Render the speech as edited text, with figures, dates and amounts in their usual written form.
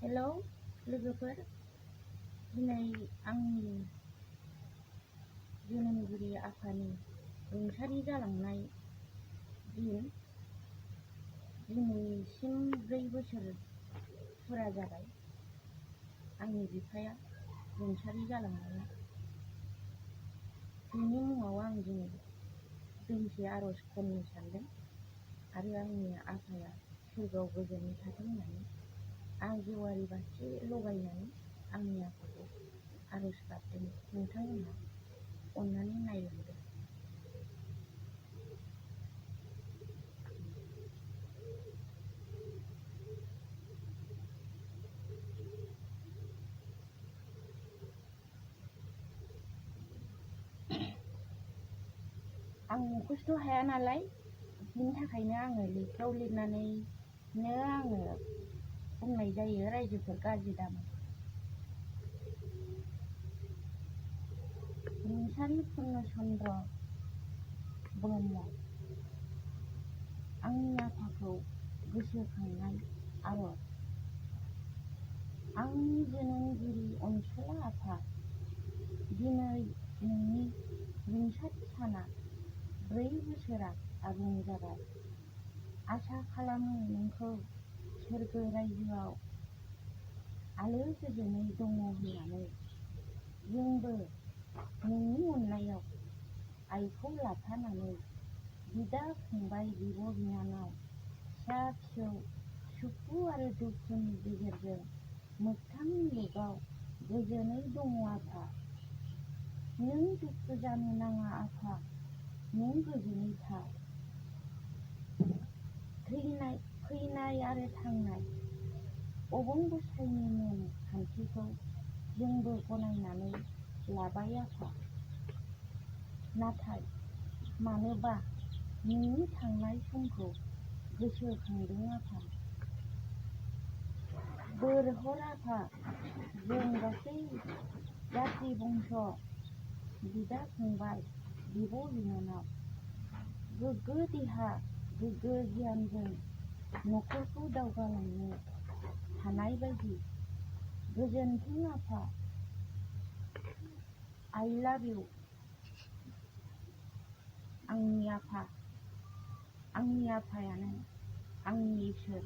हेल' लोगोफोर, दिनै आंनि जोनोमगिरि आफानि रुंसारि जालांनाय दिन। दिनैसिम 4 बोसोर फुरा जाबाय आंनि बिफाया रुंसारि जालांनाया। बिनि मुङाव आं दिनै दोंसे आर'ज खन्नो सानदों आरो आंनि आफाया सोरगोआव गोजोनै थाथों होननानै आं जेवारि बाथि लगायनानै आंनि आफाखौ आर'ज गाबदों। नोंथांमोनहा अननानै नायलांदो। आं मुखस्थ' हाया नालाय, बिनि थाखायनो आङो लेखायाव लिरनानैनो आङो बुंनाय जायो। रायजोफोर गाज्रि दामोन। रुंसारि पुर्णचन्द्र ब्रह्म, आंनि आफाखौ गोसोखांनाय आर'ज। आंनि जोनोमगिरि अनसुला आफा, दिनै नोंनि रुंसारि साना 4 बोसोरा आबुं जाबाय। आसा खालामो नोंखौ सोरगो रायजोआव आलो गोजोनै दङ होननानै। जोंबो नोंनि अननायाव आइखौ लाफानानै बिदा फंबाय, बिब' बिनानाव, फिसा फिसौ सुखु आरो दुखुनि गेजेरजों मोगथां मुलुगाव गोजोनै दङ आफा। नों दुखु जानो नाङा आफा, नों गोजोनै था। फैनाय आरो थांनाय अबं गसाइनि नेम खान्थिखौ जोंबो गनायनानै लाबाय आफा। नाथाय मानोबा नोंनि थांनाय समखौ गोसोखांदों आफा। बोर हर आफा, जों गासै जाथि बंस', बिदा फंबाय, बिब' बिनानाव गोग्गो देहा, गोग्गो गियानजों न'खरखौ दावगालांनो हानाय बायदि गोजोनथों आफा। I love you। आंनि आफायानो आंनि इसोर।